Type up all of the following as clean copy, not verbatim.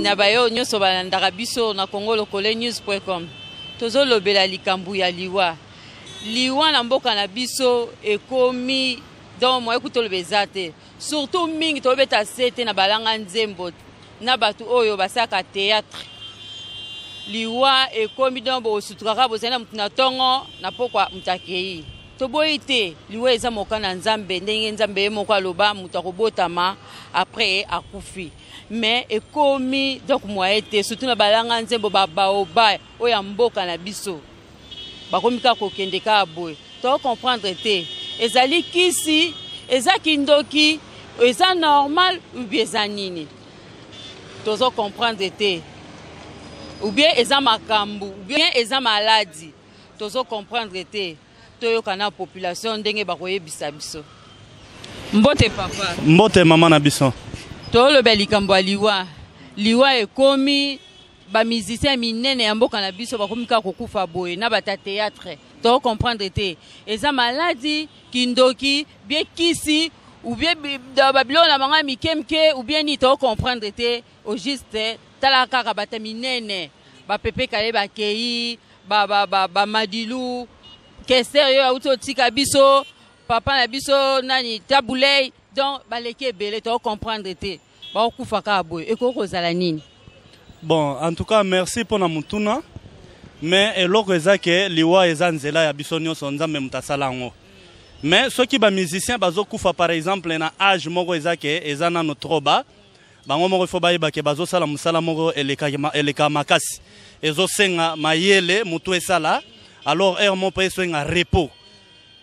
Na bayo nyonso balandaka biso na Congo Lokole News.com. Tozolobela likambo ya liwa. Liwa na mboka na biso ekomi donc moyen kutu toloba eza te. Surtout mingi tobeta sete na balanga nzembo na bato oyo basalaka théâtre. Liwa ekomi donc bosutukaka bozali na motu na ntongo na pokwa moto akei. Toboyi te liwa eza mokano ya Nzambe ndenge Nzambe ye moko aloba moto akobotama après akufi. Mais ekomi donc moyen te surtout na balanga nzembo ba baoba oyo ya mboka na biso bakomi kaka kokende kaka boye. To comprendre te ezali kisi eza kindoki eza normal ou bien eza nini? Tozo comprendre te ou bien eza makambo ou bien eza maladi. Tozo comprendre te. Toyoka na population ndenge bakoyebisa biso. Mbote papa. Mbote mama na biso. Toloba likambo ya liwa. Liwa ekomi ba musiciens minene ya mboka na biso bakomi kaka kokufa boye na bata théâtre. To comprendre te. Eza maladi, kindoki, bien kisi ou bien ba biloko na bango ya mike mike ou bien ni to comprendre te. Au juste tala kaka bata minene ba pepe kaye bakei ba ba ba ba madilu kester yo auti otika biso papa na biso nani tabuley donc baleki ebele to comprendre te bakokufa kaka boye ekoki kozala nini? Bon, en tout cas merci pona mutuna, mais eloko eza ke liwa eza nzela ya biso nyonso, Nzambe moto asala yango. Mais soki ba musiciens bazokufa par exemple na age moko eza ke eza nano trop bas, bango moko il faut bayeba ke bazosala mosala moko eleka makasi, ezosenga mayele motu esala, alors heure moko mpe esenga repos.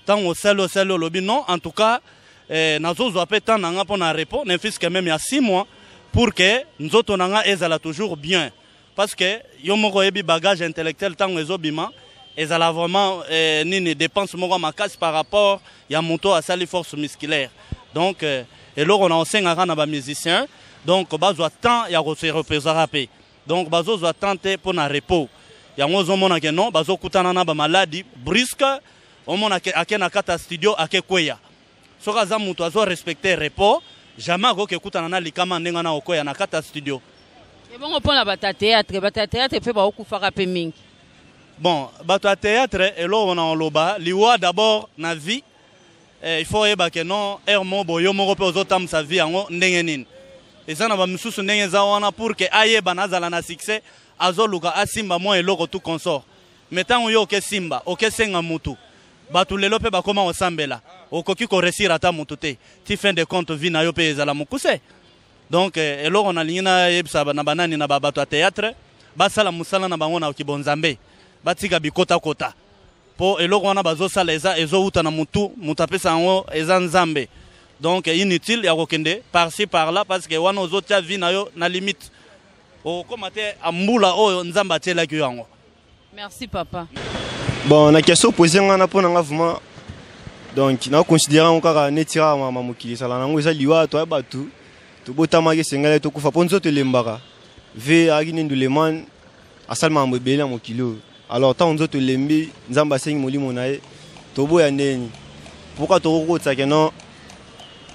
Ntango osali osali olobi non, en tout cas nazozwa mpe temps na nga mpo na repos, ne fût-ce que même ya 6 mois pour que nzoto na nga ezala toujours bien, parce que yo moko oyebi bagage intellectuel ntango ezobima ezala vraiment nini dépense moko makasi par rapport ya moto asali force musculaire. Donc eloko na osengaka na ba musiciens, donc bazwa temps ya ko se reposer pe, donc bazozwa temps te mpo na repos. Yango ozomona ke non, bazokutana na ba maladie brusque, omona ke ake na kati ya studio ake kweya. Soki aza moto azo respecter repos, jamais akoki ekutana na likama ndenge wana okoya na kati ya studio. Ebongo mpona bato ya théâtre, bato ya théâtre mpe bakokufaka mpe mingi. Bon, bato ya théâtre eloko na oloba liwa d'abord na vie, il faut oyeba ke non, heure moko boye yo moko mpe ozotambusa vie yango ndenge nini. Eza na bamisusu ndenge eza wana pour ke ayeba na azala na succès, azoluka asimba mwa eloko tout consort. Mais ntango yo okesimba, okesenga mutu, bato lelo mpe bakoma kosambela, okoki koresir ata mutu te, ti fin de compte vie na yo mpe ezala mokuse. Donc eloko nalingi nayebisa na banani na bato ya théâtre, basala mosala na bango na kibonzambe, batika bikotakota, po eloko wana bazosala eza ezowuta na mutu, mutu apesa yango eza Nzambe. Donc inutile ya kokende par-ci par-là, parce que wana ozotia vie na yo na limite, okokoma te mbula oyo Nzambe atielaki yo yango. Merci papa. Bon, na question posée nga na pona nga vraiment, donc na considérer ngo kaka neti kaka mama mokili ezala nango eza liwa. To ya bato tobotamaki esengeli tokufa mpo nzoto elembaka. Ve ayaki nde nduleman asali makambo ebele na mokili oyo. Alors ntango nzoto elembi, Nzambe asengi molimo na ye, toboya ndeni? Pourquoi tokokotisaka non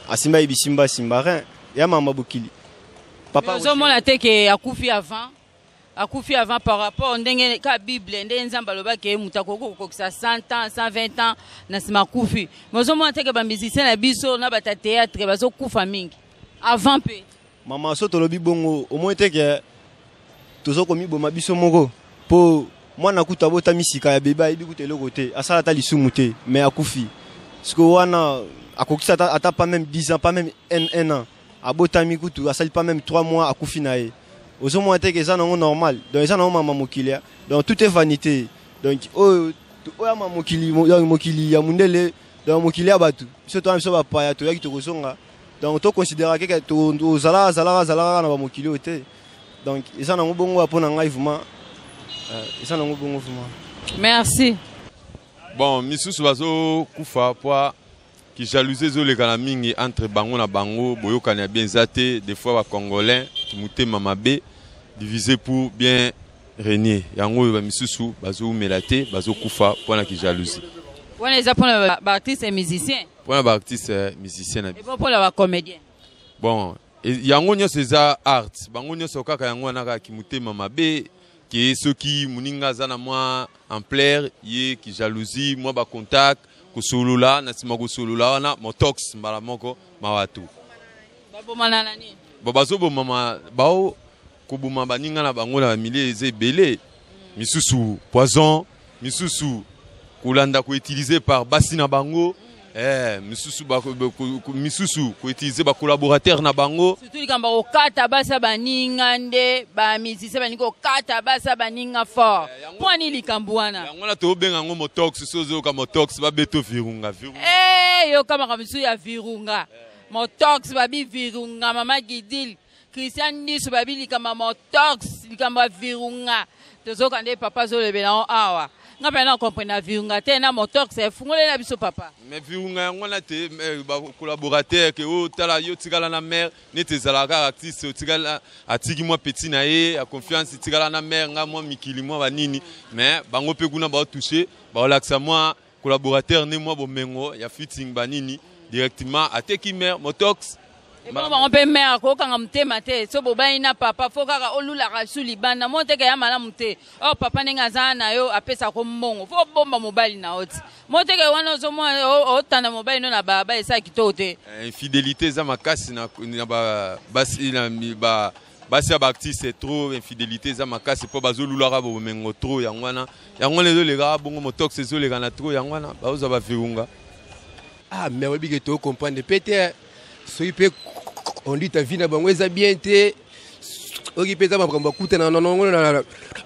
asimba ye bisimba asimba rien ya makambo ya bokili papa? Ozomona te ke akufi avant, akufi avant par rapport ndenge ka Bible, ndenge Nzambe alobaki ye moto akoki kokokisa 100 ans, 120 ans, na nsima akufi. Mais ozomona te ke bamusicien na biso na bato ya théâtre bazokufa mingi avant mpe? Mama, so tolobi bongo, omoni te ke tozokomiboma biso moko? Mpo mwana kutu abotami sika ya bebe, ayebi kutu eloko te, asala ata lisumu te, mais akufi. Sikoyo wana akokisi ata pas même 10 ans, pas même un an, abotami kutu asali pas même 3 mois, akufi na ye. Ozomona te ke eza nango normal? Donc eza nango mama mokili ya, donc tout est vanité. Donc oyo oyo ama mokili, donc mokili ya mundele, donc mokili ya bato, biso towana biso bapaya, toyaki tokozonga. Donc toconsidéra keke tozalaka zalaka zalaka na bamokili oyo te. Donc eza nango bongo mpo na ngai vraiment, eza nango bongo vraiment. Merci. Bon, misusu bazokufa po kijalousie ezoleka na mingi entre bango na bango, boyokani ya bien eza te. Des fois bacongolais motema mabe, diviser pour bien régner. Yango oyo bamisusu bazoumela te, bazokufa mpona kijalousie. Wana eza mpona baartiste musicien? Mpona baartiste musicien na biso. Ebo mpona bacomédien? Bon. Yango nyonso eza art, bango nyonso kaka yango wana, kaka kimotema mabe ke soki moninga aza na mwa ampleur, ye kijalousie, mwa bacontact, kosolola na nsima, kosolola wana motox mbala moko, mawa tu. Babomana na nini? Bo bazobomama, bao koboma baninga na bango na bamilie eza ebele. Misusu poison, misusu kolanda koutiliser par basi na bango, misusu misusu koutiliser bacollaborateur na bango. Surtout likambo ya kokata basi ya baninga nde bamusicien balingi kokata basi ya baninga fort. Mpo ani likambo wana? Yango wana tobenga yango motox. So ozoyoka motox, babeto virunga, virunga. Yoka makambo misusu ya virunga, motox, babi virunga. Mama Gidil, Christian Ndiso, babi likambo ya motox, likambo ya virunga. Tozoka nde papa azolobela yango awa. Nga mpe na comprendre na virunga te na motox. Efungoli na biso, papa. Mais virunga yango wana te, bacollaborateur ke oyo tala yo tikala na mare, neti ezalaka kaka artiste otikala, atiki mwa petit na ye ya confiance, tikala na mare, nga mwa mikili mwa banini. Mais bango mpe kuna baotouche, baolakisa mwa collaborateur ne mwa bomengo ya fitting banini, directement ateki mare, motox. Ebongo bango mpe mare akokanga motema te. So bobani na papa, fo kaka olulaka su libanda mo teke ya malamu te. Oyo papa ndenge aza na yo, apesako mbongo, fo obomba mobali na yo ti mo teke wana ozomona otanda mobali no na baba, esala kitoko te. Infidélité eza makasi na basi, na basi ya baartiste. Trop infidélité eza makasi mpo bazolulaka bomengo trop. Yango wana, yango wana ezolekaka bongo, motox ezoleka na trop, yango wana bazozwa bavirunga. Ah, mais oyebi ke tocomprendre mpe te. Soki mpe conduite ya vie na bango eza bien te, soki mpe eza makambo bakutana nango na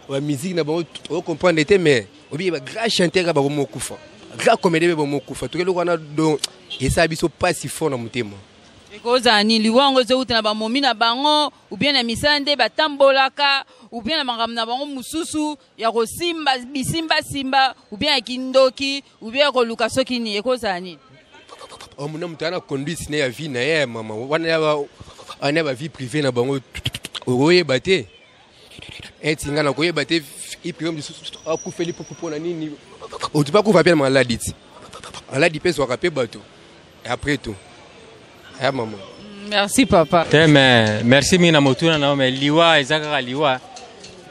bamusique na bango, tocomprendre te. Mais oyebi bagrand chanteur kaka bakomokufa, grand comédien mpe bamokufa. Toki eloko wana, donc esala biso mpasi fort na motema. Ekozala nini? Liwa yango ezowuta na bamomi na bango, ou bien na misala nde batambolaka, ou bien na makambo na bango mosusu ya kosimba bisimbasimba, ou bien ya kindoki, ou bien ya koluka soki nini? Ekozala nini? Omona moto aza na conduite ne ya vie na ye, mama wana ya bavie privé na bango, okoyeba te. Eti nga na koyeba te vie privé mosusu, akufeli mpo na nini. Oto mpe akufa mpe na maladi ti maladi mpe ezwaka mpe bato. Après tout ya mama. Merci, papa. Te, mais merci mingi na motuna na yo. Mais liwa eza kaka liwa.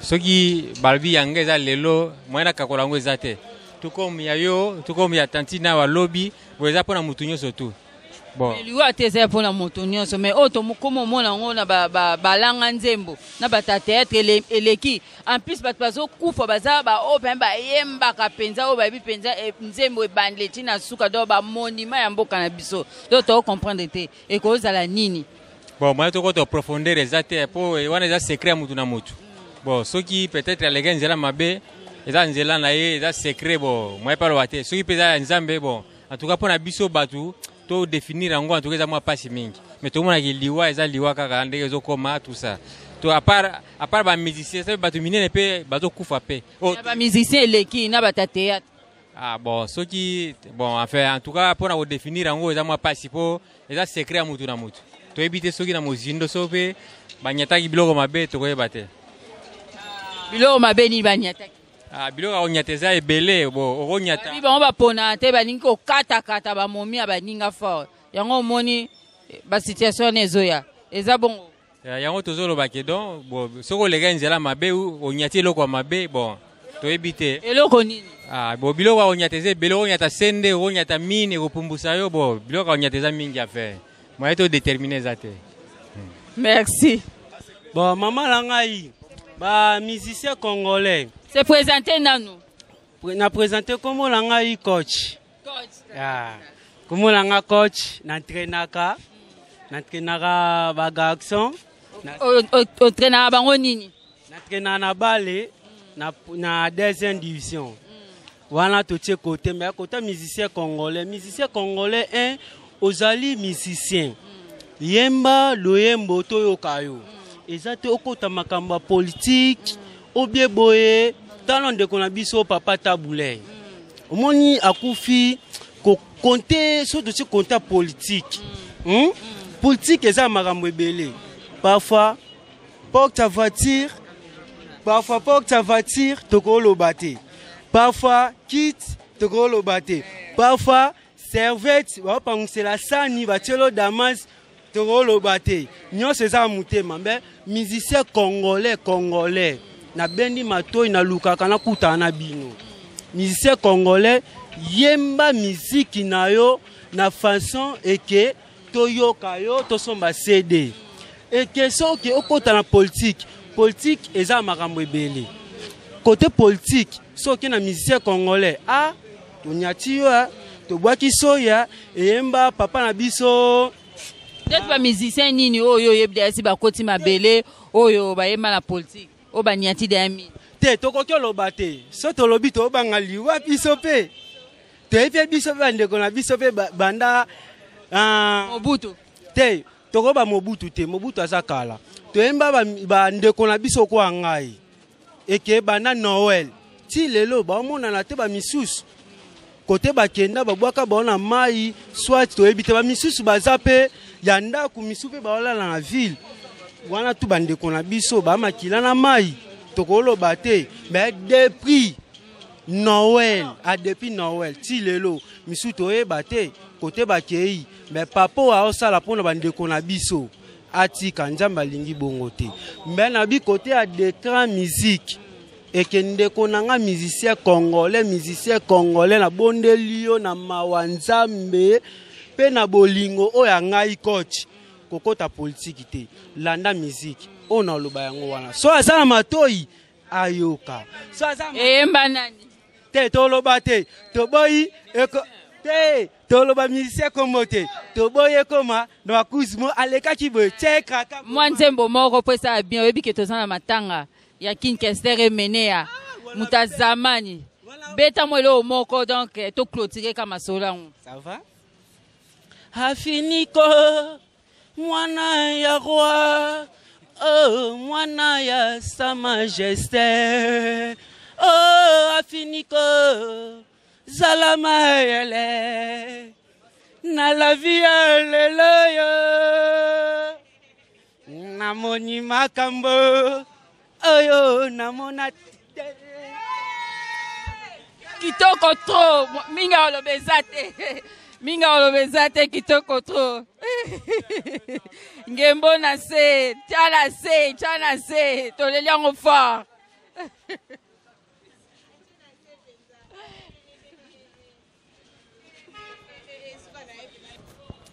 Soki balobi yango eza lelo, moyen nakakola yango eza te. Tukomi ya yo, tukomi ya tantine awa lobi boye, eza mpona motu nyonso tu. Bon. Liwa te, eza mpona moto nyonso. Mais oyo tokoma omona yango na balanga nzembo na bato ya théâtre eleki. En plus bato bazokufa baza baoyo mpenza bayembaka mpenza, oyo bayebi mpenza nzembo ebandeli ti na suka, donc bamonima ya mboka na biso. Donc tocomprendre te, ekozala nini? Bon, moyen tokota profondeur eza te, mpo wana eza secret ya mutu na mutu. Bon, soki peut-être aleki nzela mabe, eza nzela na ye, eza secret. Bon, moyen mpe aloba te soki mpe eza ya Nzambe. Bon, en tout cas mpo na biso bato todéfinir yango, en tout cas eza mwa mpasi mingi. Mais tomonaki liwa eza liwa kaka ndenge ezokoma, tout ça. To à part bamusicien, eza bato minene mpe bazokufa mpe. Oh, bamusicien eleki na bato ya théâtre. Ah bon, soki, bon, enfin, en tout cas mpona kodéfinir yango eza mwa mpasi, mpo eza secret ya mutu na mutu. Toyebi te soki na mozindo so mpe banyataki biloko mabe, tokoyeba te. Biloko mabe nini banyataki? Ah, biloko ya konyata eza ebele. Bo okonyata. Babi bango bapona te, balingi kokatakata bamomi ya baninga fort. Yango omoni basituation wana ezoya, eza bongo. Yango tozoloba ke donc bon, soki oleka nzela mabe, onyati eloko ya mabe, bon, toyebi te. Eloko nini? Ah, bon, biloko ya konyata eza ebele. Okonyata sende, okonyata mine ekopumbusa yo. Bon, biloko ya konyata eza mingi. Affaire moyen todétermine eza te. Merci. Bon, mama na ngai, bamusicien congolais. Se présente nanu. Na présente, kombo na ngai coach. Kombo na nga coach, naentraînaka bagarçon. Oentraînaka bango nini? Naentraînaka na bale na deuxième division. Wana totie kote. Mais kota musicien congolais, musicien congolais 1, ozali musicien, yemba loyembo toyoka yo. Eza te okota makambo ya politike obie boye. Tala ndeko na biso papa Tabuley, omoni akufi kokonte. So totie konte ya politike, Politique eza makambo ebele. Parfois porte ya voiture, parfois porte ya voiture tokoloba te, parfois kit tokoloba te, parfois serviette baopangisela sani batielo damas. Tokoloba te, nyonso eza motema. Mbe musicien congolais, congolais, nabendi matoi, nalukaka nakutana na bino. Musicien congolais, yemba miziki na yo na façon eke toyoka yo, tosomba CD. Eke soki okota na politique, politique eza makambo ebele. Côté politique, soki na musicien congolais, ah, tonyati yo, tobwaki soya, eyemba papa na biso. Peut-être ba musicien nini oyo oyebi deya si bakoti mabele oyo bayemba na politique oyo banyati deya mingi? Te, tokoki oloba te. So tolobi tobanga liwa biso mpe toyebi mpe biso mpe bandeko na biso mpe banda Mobutu. Te, tokoba Mobutu te, Mobutu aza kala. Toyemba bandeko na biso kwa ngai eke banda Noël ti lelo baomonana te, bamisusu kote bakenda babwaka bao na mai, soit toyebi te. Bamisusu baza mpe ya ndako, misusu mpe baolala na ville wana. Tu bandeko na biso bamakila na mai, tokoloba te. Mais depuis Noël, a depuis Noël ti lelo misusu toyeba te kote bakei. Mais papa oyo aosala mpona bandeko na biso, atika, Nzambe alingi bongo te. Mais na bi kote ya décran musique, eke ndeko na nga musicien congolais, musicien congolais, nabondeli yo na mawa Nzambe mpe na bolingo oyo ya ngai coach, kokota politiki te, landa musique. Oyo naloba yango wana, so aza na matoi ayoka, so aza Eyemba nani? Te, toloba te, toboyi eko te, toloba musicien kombo te, toboyi ekoma na bakuzi mo alekaki boye tie kaka. Mwa nzembo moko mpo esala bien. Oyebi ke toza na matanga ya King Kester Emeneya, moto ya zamani. Beta mwa eloko moko, donc toclôturer ka masolo yango. Ça va. Afiniko mwana ya roi, oh, mwana ya sa majesté, oh, afiniko zala mayele na la vie ya lelo yo, namoni makambo oyo namona te. Kitoko trop, mingi oloba eza te, mingi oloba eza te. Kitoko trop. Ngembo na se, tia na se, tia na se, toleli yango fort.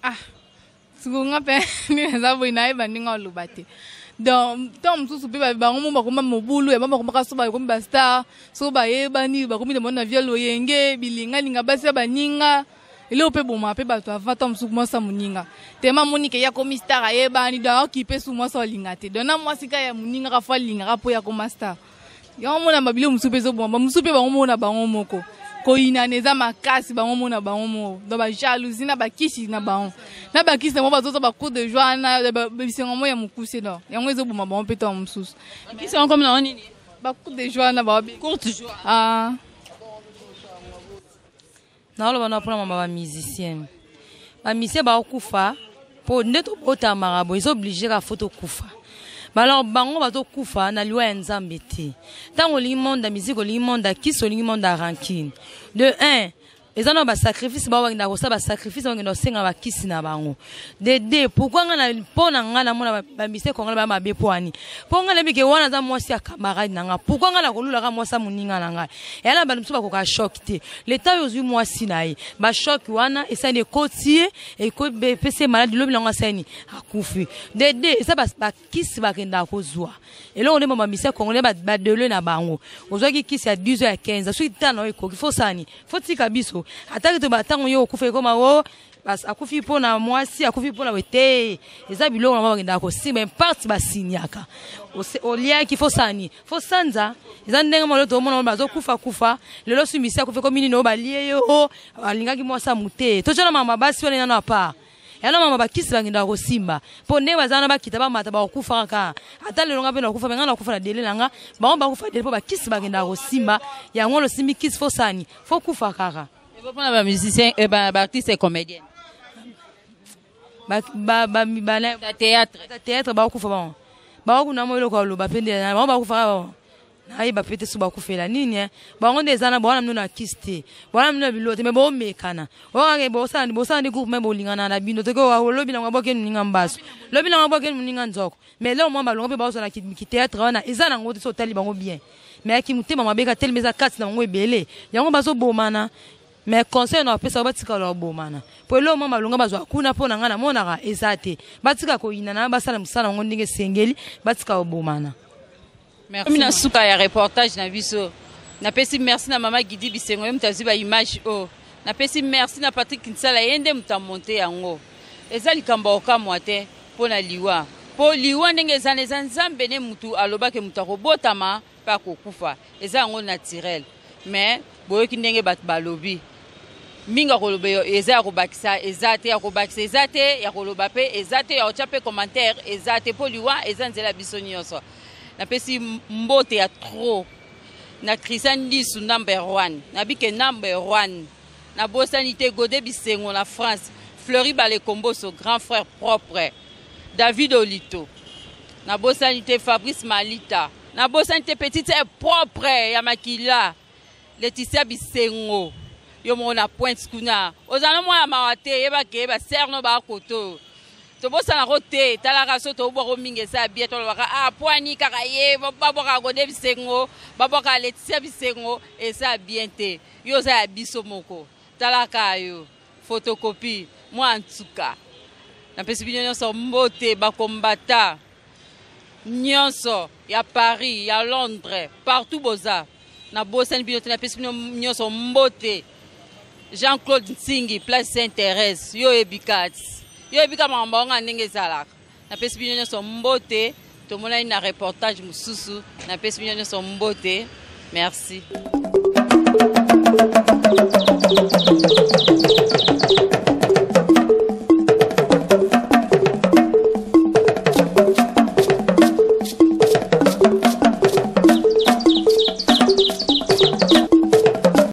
Ah, sikoyo nga mpe nini naza boye, nayeba ndenge aloba te. Donc ntango mosusu mpe bango mo bakoma mobulu ya bango, bakomaka so bakomi bastar, so bayebani, bakomi na bango na via loyenge, bilingalinga, basi ya baninga. Eloko mpe boma mpe bato avant, ntango mosusu mwasi ya moninga tema amonike ye akomi star, ayebani, donc aokipe su mwasi alinga te. Donc na mwasi ka ya moninga ka fo alingaka mpo ye akoma star. Yango mona mabilo mosusu mpe ezoboma bamosusu mpe bango mona bango moko koyinana eza makasi, bango mona bango moko. Donc bajalousie na bakisi na bango, na bakisi na bango, bazozwa bacours de joie na bisengo mo ya mokuse. Donc yango ezoboma bango mpe ntango mosusu. Bakisi yango komi nango nini? Bacours de joie na bango. Courte joie. Ah. Naoloba na mpona mama bamusicien, bamusicien bakokufa mpo nde tobotamaka boye, eza obligé kaka fo tokufa. Alors bango bazokufa na liwa ya Nzambe te. Ntango olingi monde ya musique, olingi monde ya kisi, olingi monde ya rancune, de 1 eza na basacrifice, bao bakenda kosala basacrifice, bakenda kosenga bakisi na bango. De deux, pourquoi nga na mpo na nga namona bamusicien congolais baya mabe? Mpo ani? Mpo nga nayebi ke wana aza mwasi ya camarade na nga. Pourquoi nga na kolulaka mwasi ya moninga na ngai? Eya na bato mosusu bakoka choc te. Leta oyo ozwi mwasi na ye, bachoc wana esali ekoti ye, epesi ye maladi, lobi nango asali akufi. De deux, eza bakisi bakendaka kozwa. Eloko nde bamisien congolais badele na bango, ozwaki kisi ya 10 heures, ya 15, soki tala na yo ekoki, fo sani fo tika biso. Ataki to batango yo okufa, ekoma o akufi mpo na mwasi, akufi mpo na boye te. Eza biloko na bango bakendaka kosimba, imparte basinyaka. Oliaki, fo sani fo sanza. Eza ndenge moko tomona bazokufa kufa lelo. Si misi akufi, ekomi nini? Oyo balie yo, o alingaki mwasi amu te. Totya na mama basi wana nano apart yana mama bakisi bakendaka kosimba, mpo ndenge baza wana, bakita bamata, bakokufa kaka. Ata lelo nga mpe nakufa, me nga nakufa na délai na nga, bango bakufa délai mpo bakisi bakendaka kosimba yango wana. Osimbi kisi, fo sani fo kufa kaka. Mpona bamusicien, baartiste comédien ya théâtre. Théâtre bakokufa, bango bakokuna mo eloko aloba mpe nde bango bakufa kaka bango. Nayeba pe te so bakufela nini eh. Bango nde eza na bawana bino na kisi te, bawana bino na biloko te, me bomekana okake bosala bosala nde groupe me bolingana na bino toke lobi nango abwakeni moninga mbasu, lobi nango abwakeni moninga nzoko. Mais leo mwa balongo mpe bazwa na kithéâtre wana eza nango te. So otali bango bien, mais yaki motema mabe ka telema eza kati na bango ebele, yango bazobomana. Mais conseil na bapesa, batikala kobomana, po eloko mwa malonga bazwa kuna mpo na ngai namonaka eza te. Batika koyinana, basala mosala yango ndenge esengeli, batika kobomana. Merci. Na suka ya reportage na biso, napesi merci na mama Gidi Bisengo, ye moto azwi baimage oyo. Napesi merci na Patrik Nsala, ye nde moto amonte yango. Eza likambo ya kokamwa te mpo na liwa, mpo liwa ndenge eza na eza Nzambe nde motu alobaki moto akobotama mpe akokufa, eza yango naturel. Mais boyoki ndenge bato balobi mingi, ya koloba eza, ya kobakisa eza te, ya kobakisa eza te, ya koloba mpe eza te, ya kotya mpe commentaire eza te, mpo liwa eza nzela ya biso nyonso. Napesi mbote ya trop na Christian Ndisu, number one, nabike number one. Nabosani te Gode Bisengo na France, Fleury Balekomboso, grand frère propre, David Olito. Nabosani te Fabrice Malita. Nabosani te petite sœur propre ya makila, Laetitia Bisengo, yo moko na Pointe kuna. Ozala mwana mawa te, yebake basere no bakoto tobosanako te. Talaka so tobwako mingi, eza bien. Tolobaka ah, poani kaka ye babwakaka Gode Bisengo, babwakaka Laetitia Bisengo, eza bien te. Yo oza ya biso moko, talaka yo photocopie mwa ntuka. Napesi bino nyonso mbote, bakombata nyonso ya Paris, ya Londres, partout boza, nabosani bino te. Napesi bino nyonso mbote. Jean-Claude Nsingi, place Saint Thérèse, yo oyebi kati, yo oyebi ka makambo yango ndenge ezalaka. Napesi bino nyonso mbote, tomonani na reportage mosusu. Napesi bino nyonso mbote, merci.